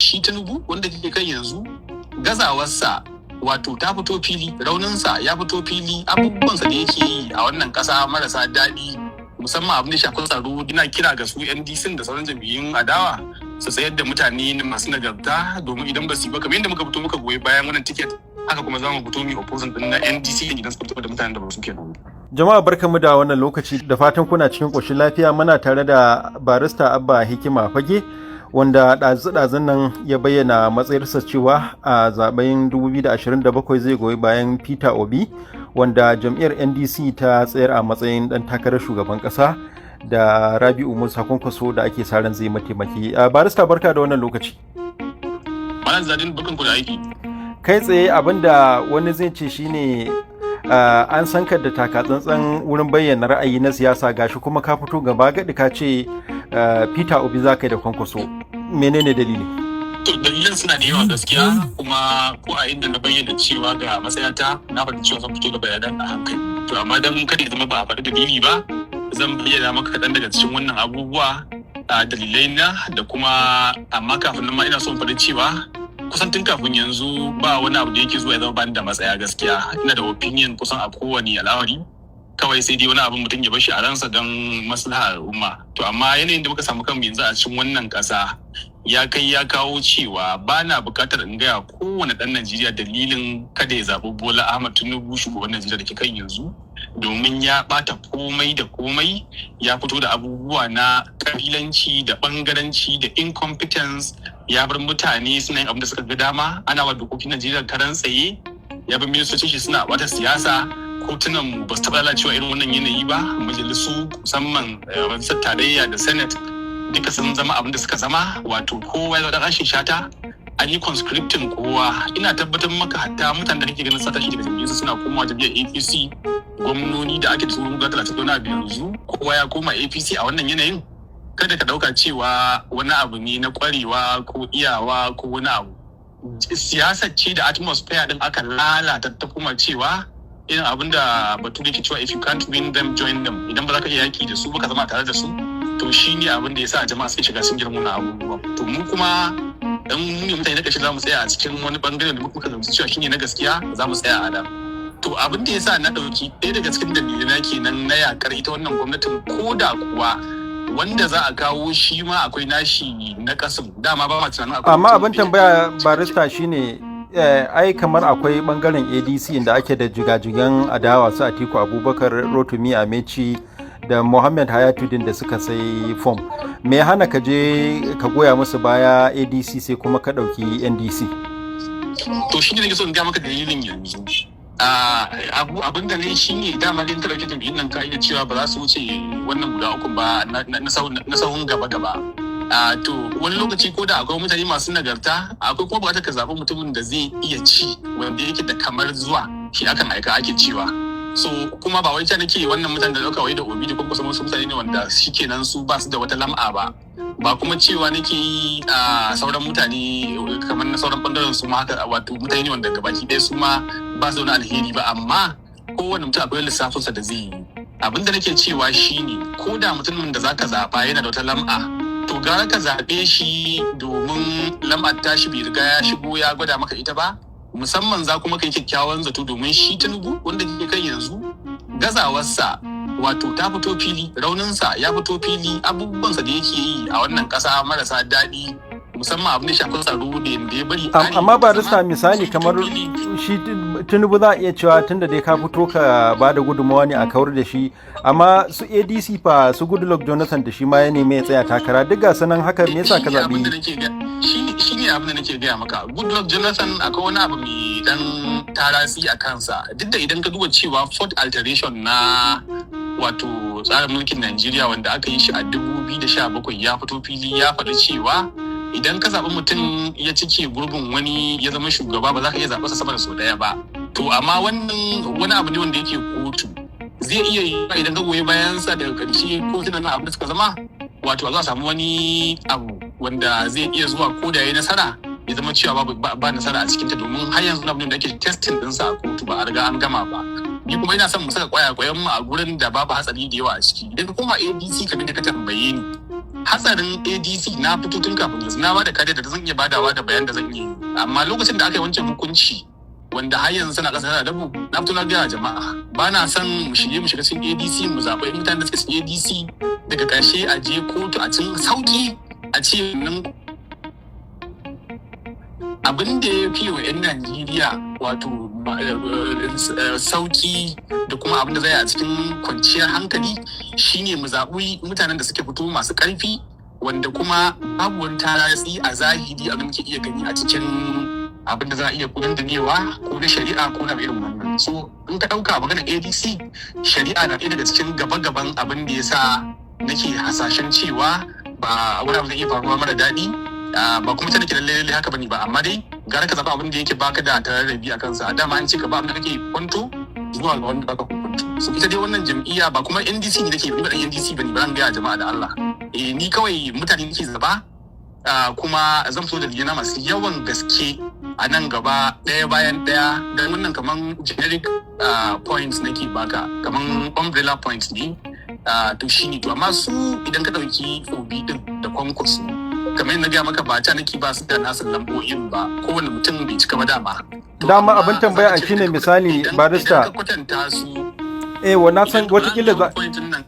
Shi Tinubu wanda ke kai yanzu, gazawarsa wato ta fito fili, rauninsa ya fito fili, abubuwansa da yake yi a wannan ƙasa marasa daɗi, musamman abin da shafi tsaro. Ina kira ga su NDC da sauran jam'iyyun adawa su tsayar da mutane masu nagarta, domin idan ba su yi ba, kamar yadda muka fito muka goyi bayan wannan ticket, haka kuma za mu fito mu opposing din na NDC idan suka fito da mutanen da ba su kenan. Jama'a, barkamu da wannan lokaci, da fatan kuna cikin ƙoshin lafiya. Muna tare da Barista Abba Hikima Fage, wanda ɗazu-ɗazun nan ya bayyana matsayarsa cewa a zaben 2027 zai goyi bayan Peter Obi, wanda jam'iyyar NDC ta tsayar a matsayin ɗan takarar shugaban ƙasa, da Rabi'u Musa Kwankwaso da ake sa ran zai mataimaki. Barista, barka da wannan lokaci. Malam Zadin, barkan ku da aiki. Kai tsaye, abinda wani zai ce shine an san ka da taka tsantsan wurin bayyana ra'ayi na siyasa, gashi kuma ka fito gaba gadi ka ce Peter Obi za ka yi da Kwankwaso. Menene dalili? To, dalilan suna da yawa gaskiya, kuma ko a inda na bayyana cewa ga matsayata, na faɗi cewa zan fito da bayanan a hankali. To, amma dan kada ya zama ba a faɗi dalili ba, zan bayyana maka kaɗan daga cikin wannan abubuwa a dalilai na da kuma. Amma kafin nan ma ina son faɗi cewa kusan tun kafin yanzu ba wani abu da yake zuwa ya zama bani da matsaya. Gaskiya ina da opinion kusan a kowane al'amari, kawai sai dai wani abu mutum ya bashi a ransa don maslahar al'umma. To, amma yanayin da muka samu kanmu yanzu a cikin wannan ƙasa ya kai ya kawo cewa ba na buƙatar in gaya kowane ɗan Najeriya dalilin kada ya zaɓi Bola Ahmad Tinubu, shugaban Najeriya da ke kan yanzu, domin ya ɓata komai da komai, ya fito da abubuwa na kabilanci da ɓangaranci da incompetence, ya bar mutane suna yin abin da suka ga dama, ana wa dokokin Najeriya karan tsaye, ya bar ministocin shi suna bata siyasa, kotunan mu ba su taɓa lalacewa irin wannan yanayi ba, majalisu, musamman majalisar tarayya da Senate, duka sun zama abin da suka zama, wato kowa ya zama rashin shata, an yi conscripting kowa. Ina tabbatar maka, hatta mutanen da kake ganin sa tashi daga jam'iyyarsu suna komawa jam'iyyar APC, gwamnoni da ake tsoron guda 30 da wani abu, yanzu kowa ya koma APC a wannan yanayin. Kada ka dauka cewa wani abu ne na kwarewa ko iyawa ko wani abu. Siyasar ce da atmosphere din aka lalata ta kuma cewa irin abin da Bature ke cewa, "If you can't win them, join them." Idan ba za ka iya yaki da su ba, ka zama tare da su. To, shi ne abin da ya sa jama'a suke shiga cikin girman abubuwa. To, mu kuma dan mu ne mutane na ƙarshe, za mu tsaya a cikin wani bangare da muka gamsu cewa shine na gaskiya, za mu tsaya a da. To, abin da ya sa na ɗauki ɗaya daga cikin dalilai kenan na yakar ita wannan gwamnatin, ko da kuwa wanda za a kawo shi ma akwai nashi na kasan, dama ba ma tunanin akwai. Amma abin tambaya, barista, shine ai kamar akwai bangaren ADC inda ake da jigajigan adawa, su Atiku Abubakar, Rotimi Amaechi da Muhammad Hayatuddin da suka sai fom. Me ya hana ka je ka goya musu baya ADC, sai kuma ka ɗauki NDC? To, shi ne nake so in ga maka dalilin yanzu. Abin da ne shi ne dama dai ka ɗauki jam'iyyun nan, ka iya cewa ba za su wuce wannan guda uku ba na sahun gaba gaba. To, wani lokaci ko da akwai mutane masu nagarta, akwai kuma buƙatar ka zaɓi mutumin da zai iya ci, wanda yake da kamar zuwa shi akan aika ake cewa. So kuma ba wai ta nake wannan mutanen da ɗauka wai da Obi da kuma wasu mutane ne wanda shikenan su ba su da wata lam'a ba, ba kuma cewa nake yi a sauran mutane kamar na sauran bangaren su ma haka, wato mutane ne wanda gabaki ɗaya su ma ba su da wani alheri ba. Amma kowane mutum akwai lissafinsa da zai yi. Abin da nake cewa shine, ko da mutumin da zaka zaɓa yana da wata lam'a, to gara ka zaɓe shi, domin lam'ar tashi bai riga ya shigo ya gwada maka ita ba. Musamman za kuma kai kyakkyawan zato, domin shi Tinubu wanda ke kai yanzu, gazawarsa wato ta fito fili, rauninsa ya fito fili, abubuwansa da yake yi a wannan ƙasa marasa daɗi, musamman abin da shafi tsaro da yadda ya bari. Amma barista, misali kamar shi Tinubu, za a iya cewa tunda dai ka fito ka ba da gudunmawa ne a kawar da shi, amma su ADC fa, su Goodluck Jonathan da shi ma ya nemi ya tsaya takara, duk ga sanan haka, me yasa ka zabi? Shi ne abin da nake gaya maka. Goodluck Jonathan akwai wani abu mai dan tarasi a kansa, duk da idan ka duba cewa fourth alteration na wato tsarin mulkin Najeriya wanda aka yi shi a 2017 ya fito fili ya faɗi cewa idan ka zaɓi mutum ya cike gurbin wani ya zama shugaba, ba za ka iya zaɓarsa sama da sau ɗaya ba. To, amma wannan wani abu ne wanda yake kotu. Zai iya yi idan ka goyi bayansa, daga ƙarshe kotunan nan abin da suka zama, wato za a samu wani abu wanda zai iya zuwa ko da ya yi nasara, ya zama cewa babu ba nasara a cikinta, domin har yanzu abin da ake testing ɗinsa a kotu ba a riga an gama ba. Ni kuma ina son mu saka kwayakwayen mu a gurin da babu hatsari da yawa a ciki. Idan ka koma ADC, kamar da ka tambaye ni Hatsarin ADC, na fito tun kafin yanzu na bada kariya da zan iya badawa da bayan da zan iya yi, amma lokacin da aka yi wancan hukunci wanda har yanzu suna ƙasa tana dabu, na fito na gaya jama'a ba na son mu shige mu shiga cikin ADC, mu zaɓi mutanen da suke cikin ADC, daga ƙarshe a je kotu a cikin sauƙi a ce nan. Abin da ya fi wa 'yan Najeriya wato sauki da kuma abin da zai a cikin kwanciyar hankali shine mu zaɓi mutanen da suke fito masu ƙarfi, wanda kuma babu wani taratsi a zahiri abin da iya gani a cikin abin da za a iya kudindinewa ko na shari'a ko na irin wannan. So in ka ɗauka maganar ADC, shari'a na ɗaya daga cikin gaba-gaban abin da ya sa nake hasashen cewa ba wani abu zai iya faruwa mara daɗi ba, kuma ta nake lalle lalle haka bane ba, amma dai gara ka zaɓa abin da yake baka da tararrabi a kansa. A dama an ce ka ba abin da kake kwanto zuwa ga wanda baka kwanto. So ita dai wannan jam'iyya ba kuma NDC ne nake, ni ba dan NDC bane ba, zan gaya jama'a da Allah. Eh, ni kawai mutane nake zaba, kuma zan fito da dalilai masu yawan gaske a nan gaba ɗaya bayan ɗaya, don wannan kaman generic points nake baka, kaman umbrella points ne. To shine. To amma su idan ka ɗauki Obi din da Kwankwaso, kamar yadda na gaya maka, ba ta nake ba su da nasu lamboyin ba, kowane mutum bai cika ba dama. Dama abin tambaya shine, misali, barista, idan ka kwatanta su eh, wa na san watakila za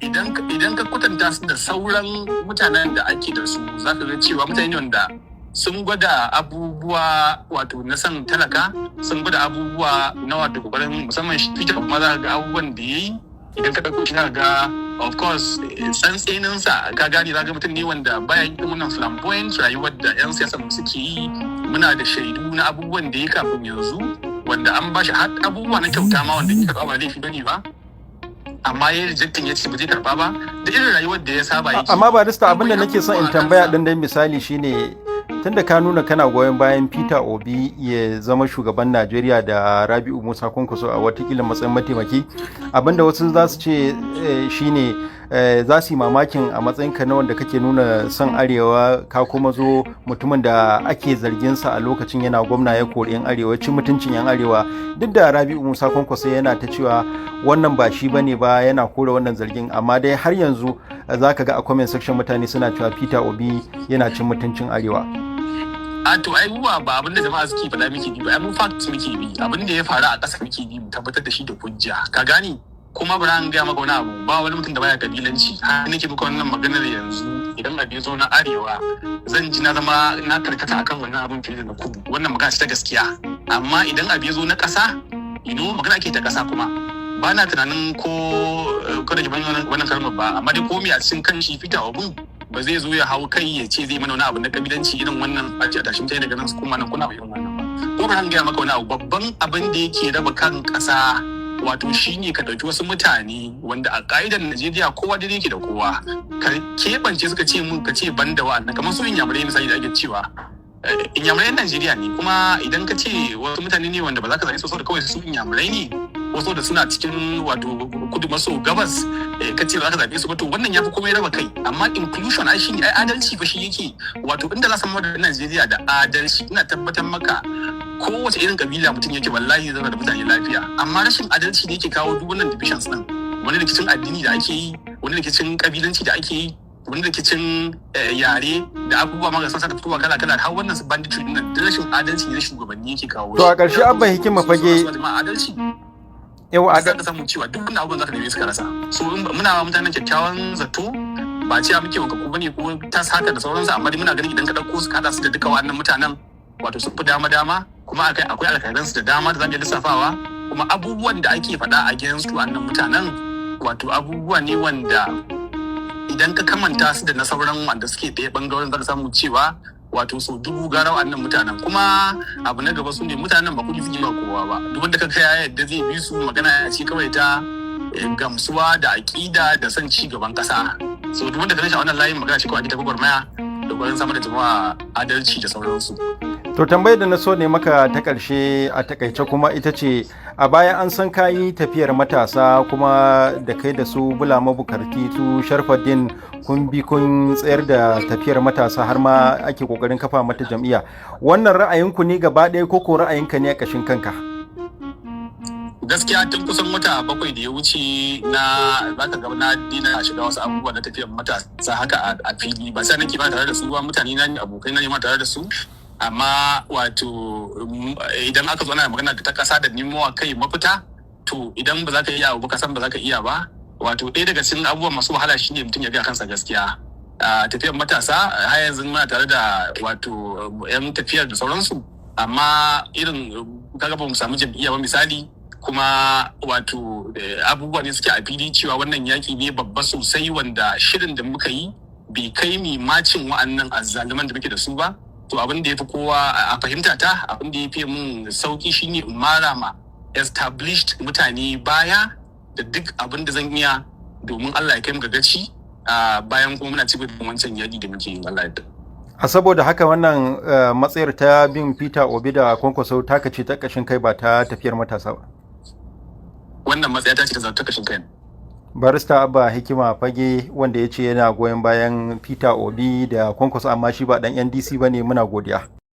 idan ka kwatanta su da sauran mutanen da ake da su, za ka ga cewa mutane ne wanda sun gwada abubuwa wato na san talaka, sun gwada abubuwa na wato kokarin, musamman shi Peter, kuma za ka ga abubuwan da yayi, idan ka ɗauko shi za ka ga of course tsantseninsa, ka gane, za ga mutum ne wanda baya yin wannan flamboyant rayuwar da 'yan siyasa mu suke yi. Muna da shaidu na abubuwan da ya kafin yanzu, wanda an ba shi har abubuwa na kyauta ma wanda ya karɓa ba laifi bane ba, amma ya rejecting, ya ce ba zai karɓa ba, da irin rayuwar da ya saba yake. Amma barista, abin da nake son in tambaya din dai misali shine, tunda ka nuna kana goyon bayan Peter Obi ya zama shugaban Najeriya da Rabi'u Musa Kwankwaso a watakila matsayin mataimaki, abinda wasu za su ce shine za su yi mamakin a matsayin ka na wanda kake nuna son arewa, ka kuma zo mutumin da ake zargin sa a lokacin yana gwamna ya kori yan arewa, ci mutuncin yan arewa, duk da Rabi'u Musa Kwankwaso yana ta cewa wannan ba shi bane ba, yana kore wannan zargin, amma dai har yanzu za ka ga a comment section mutane suna cewa Peter Obi yana cin mutuncin arewa. A to ai ba abin da jama'a suke faɗa muke bi ba, ai mu facts muke bi, abin da ya faru a ƙasa muke bi, mu tabbatar da shi da hujja, ka gane? Kuma bari an gaya maka wani abu, ba wani mutum da baya kabilanci. Har nake maka wannan maganar yanzu, idan abu ya zo na arewa, zan ji na zama na karkata akan wannan abin fiye da na kudu. Wannan magana ce ta gaskiya. Amma idan abu ya zo na ƙasa, magana ake ta ƙasa, kuma ba na tunanin ko kada ki bani wannan kalmar ba, amma dai komai a cikin kan shi Peter Obi ba zai zo ya hau kai ya ce zai mana wani abu na kabilanci irin wannan, a ce a tashi mutane daga nan su koma nan, kuna irin wannan ba. Ko ba gaya maka wani abu, babban abin da yake raba kan ƙasa wato shine ka ɗauki wasu mutane wanda a ƙa'idar Najeriya kowa da yake da kowa, ka keɓance suka ce mun ka ce ban da wa'annan, kamar su Inyamurai misali da ake cewa Inyamurai Najeriya ne, kuma idan ka ce wasu mutane ne wanda ba za ka zaɓe su saboda kawai su Inyamurai ne, wasu da suna cikin wato kudu maso gabas, ka ce za ka zaɓe su ba, to wannan ya fi komai raba kai. Amma inclusion ai shine ai adalci fa shi yake, wato inda za su da Najeriya da adalci, ina tabbatar maka kowace irin kabila mutum yake, wallahi zama da mutane lafiya. Amma rashin adalci ne yake kawo duk wannan divisions din, wani rikicin addini da ake yi, wani rikicin kabilanci da ake yi, wani rikicin yare da abubuwa ma ga sassa fitowa kala kala, har wannan su banditry din nan, rashin adalci ne na shugabanni yake kawo. To a ƙarshe, Abba Hikima Fage, adalci yau a ka samu cewa duk wannan abubuwan zaka neme suka rasa. So muna mutanen kyakkyawan zato, ba cewa muke wanka ko bane ko ta haka da sauransu, amma dai muna ganin idan ka dauko su kada su da duka wannan mutanen, wato sun fi dama dama, kuma akai akwai alkhairansu da dama da zamu iya lissafawa. Kuma abubuwan da ake faɗa against wannan mutanen, wato abubuwa ne wanda idan ka kamanta su da na sauran wanda suke ɗaya bangaren, zaka samu cewa wato sau dubu gara wa'annan mutanen. Kuma abu na gaba, su ne mutanen ba kuɗi suke ba kowa ba. Duk wanda ka kai yadda zai bi su, magana ya ce kawai ta gamsuwa da aƙida da son ci gaban ƙasa. So duk wanda ka a wannan layin, magana ce kawai ake ta gwagwarmaya da ƙoƙarin samar da jama'a adalci da sauransu. To tambayar da na so ne maka ta ƙarshe a takaice kuma ita ce, a baya an san kayi tafiyar matasa, kuma da kai da su Bula Mabukarti, su Sharfaddin, kun bi kun tsayar da tafiyar matasa, har ma ake kokarin kafa mata jam'iyya. Wannan ra'ayinku ne gaba ɗaya ko ko ra'ayinka ne a ƙashin kanka? Gaskiya tun kusan wata 7 da ya wuce na zaka ga na dina shiga wasu abubuwa na tafiyar matasa haka a fili. Ba sai nake ba tare da su ba, mutane na ne, abokai na ne ma tare da su. Amma wato idan aka zo ana magana ta kasa da nemowa kai mafita, to idan ba za ka iya abu ka san ba za ka iya ba. Wato ɗaya daga cikin abubuwa masu wahala shine mutum ya ga kansa gaskiya. A tafiyar matasa har yanzu muna tare da wato yan tafiyar da sauransu, amma irin kaga ba mu samu jam'iyya ba misali. Kuma wato abubuwa ne suke a fili cewa wannan yaki ne babba sosai, wanda shirin da muka yi bai kai mi macin wa'annan azzaluman da muke da su ba. To abin da ya fi kowa a fahimta ta, abin da ya fi mun sauki shine in mara ma established mutane baya da duk abin da zan iya domin Allah ya kai mu ga gaci, bayan kuma muna cikin wancan yaki da muke yi, Allah ya. A saboda haka wannan matsayar ta bin Peter Obi da Kwankwaso taka ce ta kashin kai, ba ta tafiyar matasa ba? Wannan matsaya ta ce ta kashin kai. Barista Abba Hikima Fage, wanda ya ce yana goyon bayan Peter Obi da Kwankwaso amma shi ba dan NDC ba ne. Muna godiya.